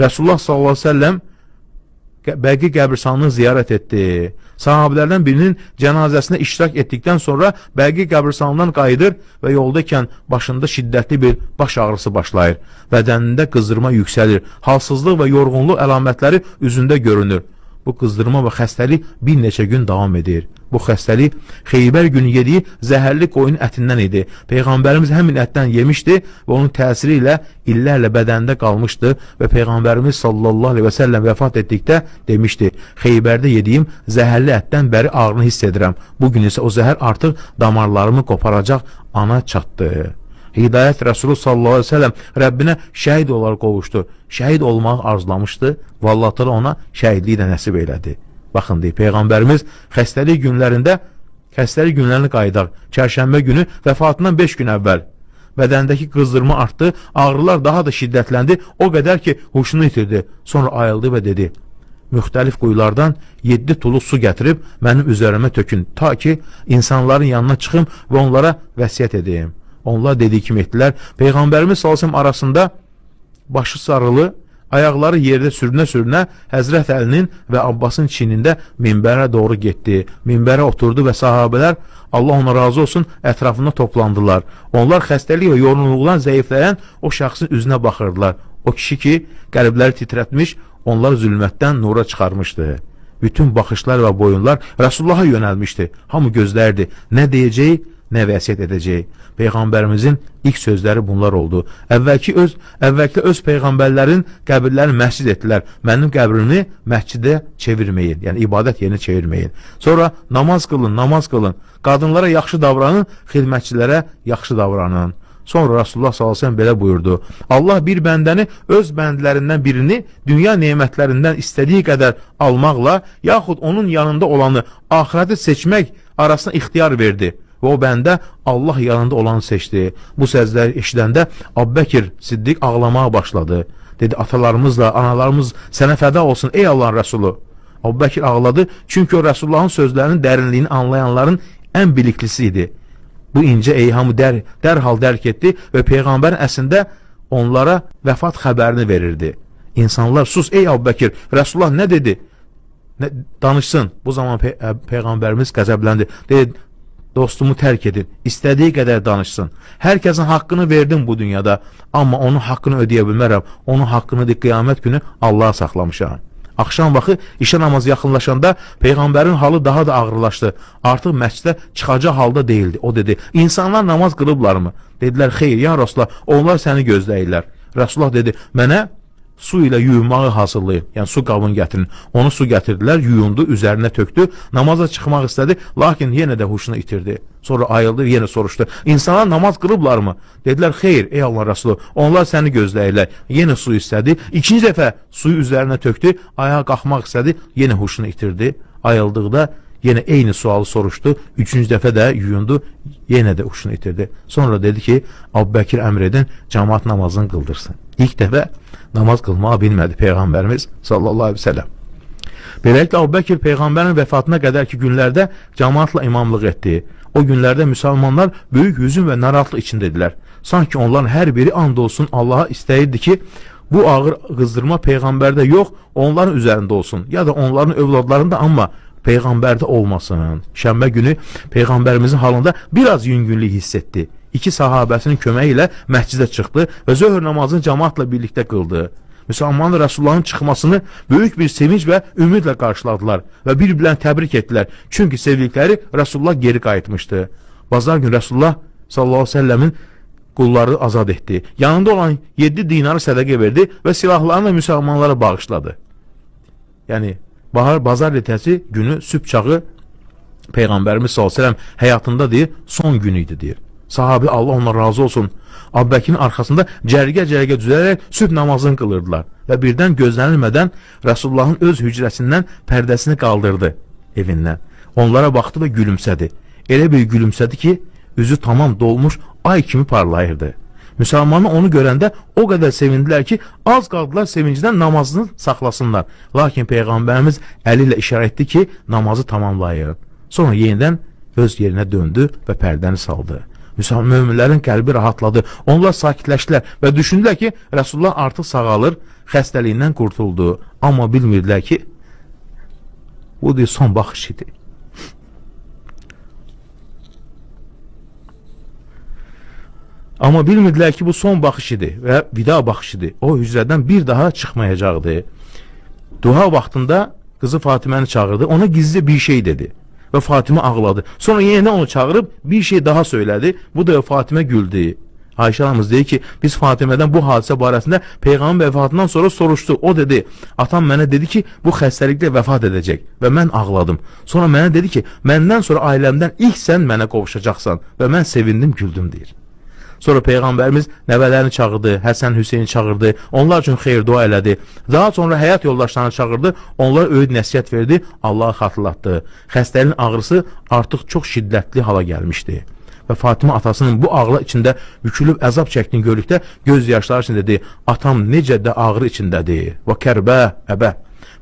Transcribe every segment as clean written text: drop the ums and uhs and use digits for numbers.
Resulullah sallallahu aleyhi ve sellem Bəqi qəbristanlığını ziyarət etdi. Sahabilərdən birinin cənazəsinə iştirak etdikdən sonra Bəqi qəbristanlığından qayıdır və yoldakən başında şiddətli bir baş ağrısı başlayır. Bədənində qızdırma yüksəlir. Halsızlıq və yorğunluq əlamətləri üzündə görünür. Bu qızdırma və xəstəlik bir neçə gün davam edir. Bu xəstəlik Xeybər günü yediyi zəhərli qoyun ətindən idi. Peyğəmbərimiz həmin ətdən yemişdi və onun təsiri ilə illərlə bədənində qalmışdı və Peyğəmbərimiz sallallahu aleyhi və səlləm vəfat etdikdə demişdi: Xeybərdə yediyim zəhərli ətdən bəri ağrını hiss edirəm. Bugün isə o zəhər artıq damarlarımı qoparacaq ana çatdı. Hidayət Rəsulu sallallahu aleyhi ve sellem Rəbbinə şəhid olaraq qovuşdu. Şəhid olmağı arzulamışdı və Allah Teala ona şəhidliyi də nəsib elədi. Baxın deyir, Peyğəmbərimiz xəstəlik günlərini qayıdaq. Çərşənbə günü vəfatından 5 gün əvvəl bədəndəki qızdırma artdı, ağrılar daha da şiddətləndi, o qədər ki huşunu itirdi. Sonra ayıldı və dedi: müxtəlif quyulardan 7 tuluq su gətirib mənim üzərimə tökün, ta ki insanların yanına çıxım və onlara vəsiyyət edeyim. Onlar dediyi kimi etdilər. Peyğəmbərimiz sallallahu əleyhi və səlləm arasında başı sarılı, ayaqları yerdə sürünə-sürünə Həzrət Əlinin və Abbasın çiynində minbərə doğru getdi. Minbərə oturdu və sahabələr, Allah ona razı olsun, ətrafında toplandılar. Onlar xəstəlik və yorğunluqdan zəifləyən o şəxsin üzünə baxırdılar. O kişi ki, qəlbləri titrətmiş, onları zülmətdən nura çıxarmışdı. Bütün baxışlar və boyunlar Rəsulullaha yönəlmişdi. Hamı gözlərdi. Nə deyəcəyi, nə vəsiyyət edəcəyi. Peyğəmbərimizin ilk sözləri bunlar oldu. Əvvəlki öz peyğəmbərlərin qəbirlərini məscid etdilər. Mənim qəbrimi məscidə çevirməyin, yəni ibadət yerinə çevirməyin. Sonra namaz qılın, namaz qılın. Qadınlara yaxşı davranın, xidmətçilərə yaxşı davranın. Sonra Rasulullah sallallahu əleyhi və səlləm belə buyurdu: Allah bir bəndəni öz bəndlərindən birini dünya nemətlərindən istədiyi qədər almaqla, yaxud onun yanında olanı axirəti seçmək arasında ixtiyar verdi. Və o bəndə Allah yanında olanı seçdi. Bu sözləri eşidəndə Əbubəkir Siddiq ağlamağa başladı. Dedi: atalarımızla analarımız sənə fəda olsun ey Allahın Rəsulu. Əbubəkir ağladı, çünki o Rəsulullahın sözlərinin dərinliyini anlayanların ən biliklisi idi. Bu incə eyhamı dərhal dərk etdi və Peyğəmbərin əslində onlara vəfat xəbərini verirdi. İnsanlar: sus ey Əbubəkir, Rəsulullah nə dedi? Danışsın. Bu zaman Peyğəmbərimiz qəzəbləndi. Dedi: dostumu tərk edin, istədiyi qədər danışsın. Hər kəsin haqqını verdim bu dünyada, amma onun haqqını ödəyə bilmərəm. Onun haqqını qiyamət günü Allaha saxlamışam. Axşam vaxtı işə namazı yaxınlaşanda Peyğəmbərin halı daha da ağırlaşdı. Artıq məscidə çıxacaq halda deyildi. O dedi: insanlar namaz qılıblarmı? Dedilər: xeyr ya Rasulullah, onlar səni gözləyirlər. Rasulullah dedi: mənə su ilə yuyunmağı hazırlayın, yəni su qabını gətirin. Onu su gətirdilər, yuyundu, üzərinə tökdü, namaza çıxmaq istədi, lakin yenə də huşunu itirdi. Sonra ayıldı, yenə soruşdu: insanlar namaz qılıblarmı? Dedilər: xeyr ey Allah Rəsulu, onlar səni gözləyirlər. Yenə su istədi, ikinci dəfə suyu üzərinə tökdü, ayağa qalxmaq istədi, yenə huşunu itirdi. Ayıldıqda yenə eyni sualı soruşdu, üçüncü dəfə də yuyundu, yenə də huşunu itirdi. Sonra dedi ki, Əbubəkir əmr edin, cəmaat namazını qıldırsın. İlk dəfə namaz qılmağı bilmədi Peyğəmbərimiz sallallahu aleyhi ve sellem. Beləliklə, Əbubəkir Peyğəmbərin vəfatına qədərki günlərdə cəmaatla imamlıq etdi. O günlərdə müsəlmanlar böyük hüzün və narahatlıq içindədilər. Sanki onların hər biri and olsun Allaha istəyirdi ki, bu ağır qızdırma Peyğəmbərdə yox, onların üzərində olsun, ya da onların övladlarında, amma Peyğəmbərdə olmasın. Şənbə günü Peyğəmbərimizin halında biraz yüngünlük hiss etdi. İki sahabəsinin köməyi ilə məscidə çıxdı və zöhr namazını cəmaatla birlikdə qıldı. Müsəlmanlar Rəsulullahın çıxmasını böyük bir sevinç və ümidlə qarşıladılar və bir-birlərini təbrik etdilər. Çünki sevdikləri Rəsulullah geri qayıtmışdı. Bazar günü Rəsulullah sallallahu əleyhi və səlləmin qulları azad etdi. Yanında olan 7 dinarı sədəqə verdi və silahlarını müsəlmanlara bağışladı. Yəni, bazar ertəsi günü sübh çağı Peyğəmbərimiz sallallahu əleyhi və səlləm həyatında deyir, son günü idi deyir. Sahabi, Allah ondan razı olsun, Əbubəkirin arxasında cərgə-cərgə düzələrək sübh namazını qılırdılar və birdən gözlənilmədən Rəsulullahın öz hücrəsindən pərdəsini qaldırdı evindən. Onlara baxdı və gülümsədi. Elə bir gülümsədi ki, üzü tamam dolmuş ay kimi parlayırdı. Müsəlmanlar onu görəndə o qədər sevindilər ki, az qaldılar sevincdən namazını saxlasınlar. Lakin Peyğəmbərimiz əli ilə işarə etdi ki, namazı tamamlayır. Sonra yenidən öz yerinə döndü və pərdəni saldı. Möminlərin qəlbi rahatladı. Onlar sakitləşdilər və düşündülər ki, Rəsulullah artıq sağalır, xəstəliyindən qurtuldu. Amma bilmirdilər ki, bu deyir, son baxış idi. Amma bilmirdilər ki, bu son baxış idi və vida baxış idi. O hücrədən bir daha çıxmayacaqdı. Duha vaxtında qızı Fatiməni çağırdı. Ona gizli bir şey dedi və Fatimə ağladı. Sonra yenə onu çağırıb bir şey daha söylədi. Bu da Fatimə güldü. Ayşə anamız deyir ki, biz Fatimədən bu hadisə barəsində Peyğəmbər vəfatından sonra soruşdu. O dedi, atam mənə dedi ki, bu xəstəliklə vəfat edəcək və mən ağladım. Sonra mənə dedi ki, məndən sonra ailəmdən ilk sən mənə qovuşacaqsan və mən sevindim, güldüm deyir. Sonra Peyğəmbərimiz nəvələrini çağırdı, Həsən, Hüseyni çağırdı, onlar üçün xeyir dua elədi. Daha sonra həyat yoldaşlarını çağırdı, onlara öyüd nəsihət verdi, Allahı xatırlatdı. Xəstəliyin ağrısı artıq çox şiddətli hala gəlmişdi. Və Fatimə atasının bu ağrı içində bükülüb əzab çəkdiyini gördükdə göz yaşları içində dedi, atam necə də ağrı içindədir. Və kərbə, əbə.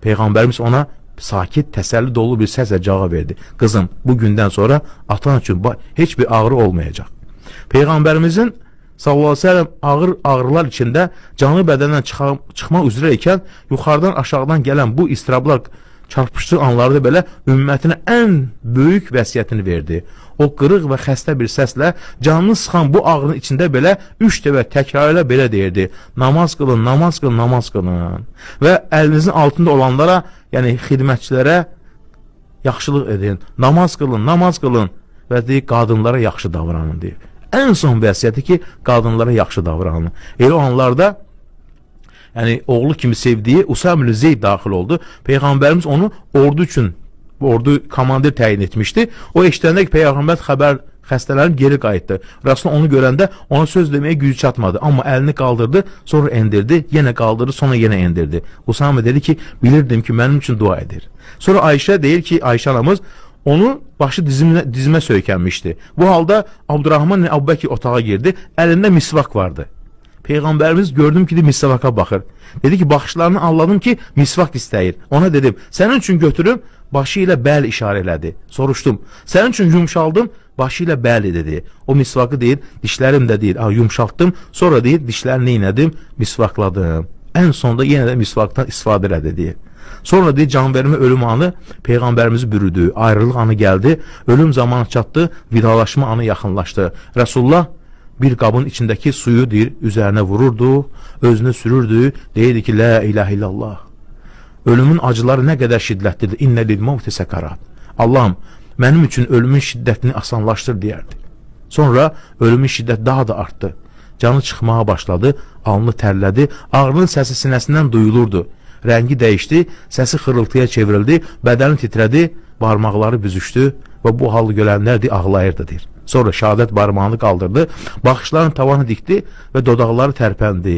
Peyğəmbərimiz ona sakit, təsəlli dolu bir səslə cavab verdi. Qızım, bu gündən sonra atan üçün heç bir ağrı olmayacaq. Peyğəmbərimizin sallallahu əleyhi və səlləm ağır ağrılar içində canı bədəndən çıxmaq üzrə ikən yuxarıdan aşağıdan gələn bu istirablar çarpışdığı anlarda belə ümmətinə ən böyük vəsiyyətini verdi. O qırıq və xəstə bir səslə canını sıxan bu ağrının içində belə 3 dəfə təkrar ilə belə deyirdi. Namaz qılın, namaz qılın, namaz qılın. Və əlinizin altında olanlara, yəni xidmətçilərə yaxşılıq edin. Namaz qılın, namaz qılın və deyir, qadınlara yaxşı davranın deyir. Ən son vəsiyyəti ki, qadınlara yaxşı davranın. Elə o anlarda, yəni oğlu kimi sevdiyi Usam ibn Zeyd daxil oldu. Peyğəmbərimiz onu ordu üçün, ordu komandir təyin etmişdi. O eşidəndə ki, Peyğəmbər xəbər xəstələnib geri qayıtdı. Rasul onu görəndə ona söz deməyə gücü çatmadı. Amma əlini qaldırdı, sonra endirdi, yenə qaldırdı, sonra yenə endirdi. Usam dedi ki, bilirdim ki, mənim üçün dua edir. Sonra Ayşə deyir ki, Ayşə anamız onun başı dizimə söykənmişdi. Bu halda Abdurrahman ibn Əbu Bəkir otağa girdi. Əlində misvak vardı. Peyğəmbərimiz gördüm ki, misvaka baxır. Dedi ki, baxışlarını anladım ki, misvak istəyir. Ona dedim, sənin üçün götürüm, başı ilə bəli işarə elədi. Soruşdum, sənin üçün yumşaldım, başı ilə bəli dedi. O misvakı deyir, dişlərim də deyir, yumşaltdım. Sonra deyir, dişlərini neynədim, misvakladım. Ən sonda yenə də misvakdan istifadə elədi deyir. Sonra deyir, can vermə ölüm anı Peyğəmbərimizi bürüdü, ayrılıq anı gəldi, ölüm zamanı çatdı, vidalaşma anı yaxınlaşdı. Rəsulullah bir qabın içindəki suyu deyir, üzərinə vururdu, özünü sürürdü, deyirdi ki, la ilahe illallah. Ölümün acıları nə qədər şiddətlidir, innə lil mevti sekarat. Allahım, mənim üçün ölümün şiddətini asanlaşdır deyərdi. Sonra ölümün şiddəti daha da artdı. Canı çıxmağa başladı, alnı tərlədi, ağrının səsi sinəsindən duyulurdu. Rəngi dəyişdi, səsi xırıltıya çevrildi, bədəni titrədi, barmaqları büzüşdü və bu halı görənlər deyir, ağlayırdı deyir. Sonra şəhadət barmağını qaldırdı, baxışlarını tavanı dikdi və dodaqları tərpəndi.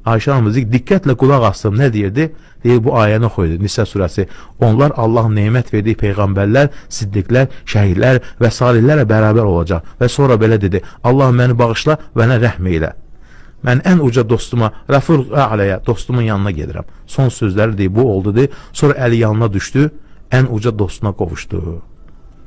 Ayşə anamız diqqətlə qulaq astım, nə deyirdi? Deyir, bu ayəni oxuydu, Nisə surəsi. Onlar Allahın nemət verdiyi peyğəmbərlər, siddiqlər, şəhidlər və salihlərlə bərabər olacaq. Və sonra belə dedi, Allah məni bağışla və mənə rəhm eylə. Mən ən uca dostuma, Rəfur Ələyə, dostumun yanına gedirəm. Son sözləri deyir, bu oldu deyir. Sonra əli yanına düşdü, ən uca dostuna qovuşdu.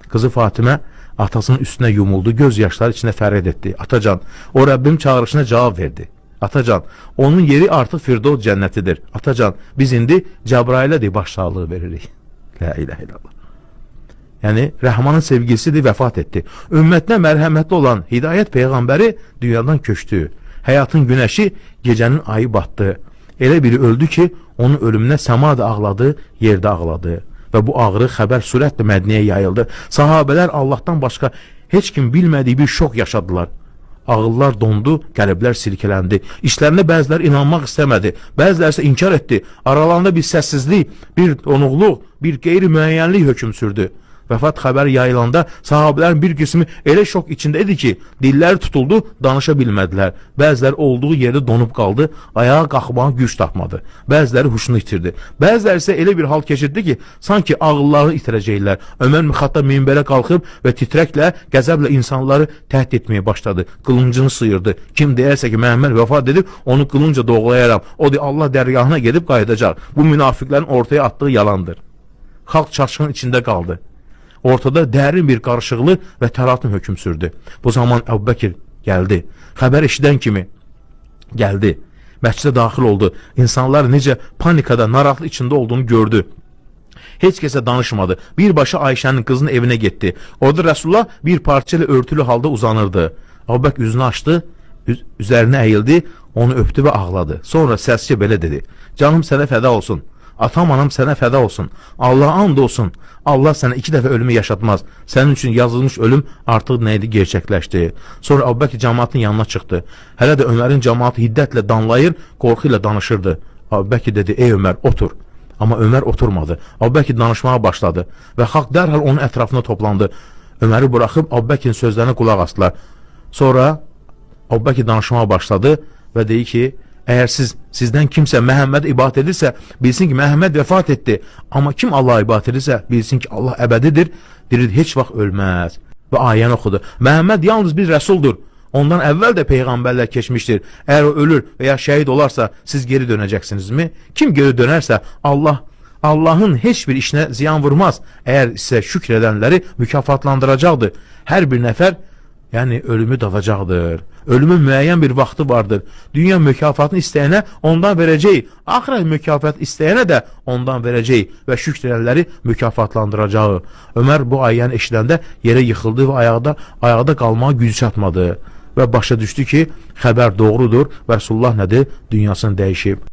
Qızı Fatimə atasının üstünə yumuldu, göz yaşları içində fəryad etdi. Atacan, o Rəbbim çağırışına cavab verdi. Atacan, onun yeri artıq Firdovs cənnətidir. Atacan, biz indi Cəbrailə deyir, başsağlığı veririk. La ilahe illallah. Yəni, Rəhmanın sevgilisidir, vəfat etdi. Ümmətinə mərhəmətli olan Hidayət Peyğəmbəri dünyadan köçdü. Həyatın günəşi, gecənin ayı batdı. Elə biri öldü ki, onun ölümünə səma da ağladı, yerdə ağladı. Və bu ağrı xəbər sürətlə Mədiniyə yayıldı. Sahabələr Allahdan başqa heç kim bilmədiyi bir şok yaşadılar. Ağıllar dondu, qəlblər silkələndi. İşlərində bəziləri inanmaq istəmədi, bəziləri isə inkar etdi. Aralarında bir səssizlik, bir donuqluq, bir qeyri-müəyyənlik hökm sürdü. Vəfat xəbəri yayılanda sahabələrin bir qismi elə şok içində idi ki, dilləri tutuldu, danışa bilmədilər. Bəziləri olduğu yerdə donub qaldı, ayağa qalxmağa güc tapmadı. Bəziləri huşunu itirdi. Bəziləri isə elə bir hal keçirdi ki, sanki ağıllarını itirəcəklər. Ömər ibn Xattab minbərə qalxıb və titrəklə, qəzəblə insanları təhdid etməyə başladı. Qılıncını sıyırdı. Kim deyərsə ki, Məhəmməd vəfat edib, onu qılınca doğrayaram. O deyir, Allah dərgahına gedib qayıdacaq. Bu münafiqlərin ortaya atdığı yalandır. Xalq çaşqın içində qaldı. Ortada dərin bir qarışıqlıq və təlatüm hökm sürdü. Bu zaman Əbu Bəkir gəldi. Xəbər eşidən kimi gəldi. Məscidə daxil oldu. İnsanlar necə panikada, narahatlıq içində olduğunu gördü. Heç kəsə danışmadı. Birbaşa Ayşənin qızının evinə getdi. Orada Rəsulullah bir parça ilə örtülü halda uzanırdı. Əbu Bəkir üzünü açdı, üzərinə əyildi, onu öpdü və ağladı. Sonra səscə belə dedi: Canım sənə fəda olsun. Atam anam sənə fəda olsun. Allaha and olsun. Allah sənə 2 dəfə ölümü yaşatmaz. Sənin üçün yazılmış ölüm artıq nə idi? Gerçəkləşdi. Sonra Əbu Bəkir cəmaatın yanına çıxdı. Hələ də Ömərin cəmaatı hiddətlə danlayır, qorxu ilə danışırdı. Əbu Bəkir dedi: Ey Ömər, otur. Amma Ömər oturmadı. Əbu Bəkir danışmağa başladı və xalq dərhal onun ətrafına toplandı. Öməri buraxıb Əbu Bəkirin sözlərinə qulaq asdılar. Sonra Əbu Bəkir danışmağa başladı və dedi ki, əgər sizdən kimsə Məhəmmədə ibadət edirsə, bilsin ki, Məhəmməd vəfat etdi. Amma kim Allaha ibadət edirsə, bilsin ki, Allah əbədidir, diridir, heç vaxt ölməz. Və ayəni oxudu. Məhəmməd yalnız bir rəsuldur. Ondan əvvəl də peyğəmbərlər keçmişdir. Əgər o ölür və ya şəhid olarsa, siz geri dönəcəksinizmi? Kim geri dönərsə, Allahın heç bir işinə ziyan vurmaz. Əgər isə şükr edənləri mükafatlandıracaqdır. Hər bir nəfər, yəni ölümü dadacaqdır. Ölümün müəyyən bir vaxtı vardır. Dünya mükafatını istəyənə ondan verəcək, axirət mükafatı istəyənə də ondan verəcək və şükr edənləri mükafatlandıracağı. Ömər bu ayəni eşidəndə yerə yıxıldı və ayaqda qalmağa gücü çatmadı və başa düşdü ki, xəbər doğrudur və Rəsulullah nədir? Dünyasını dəyişib.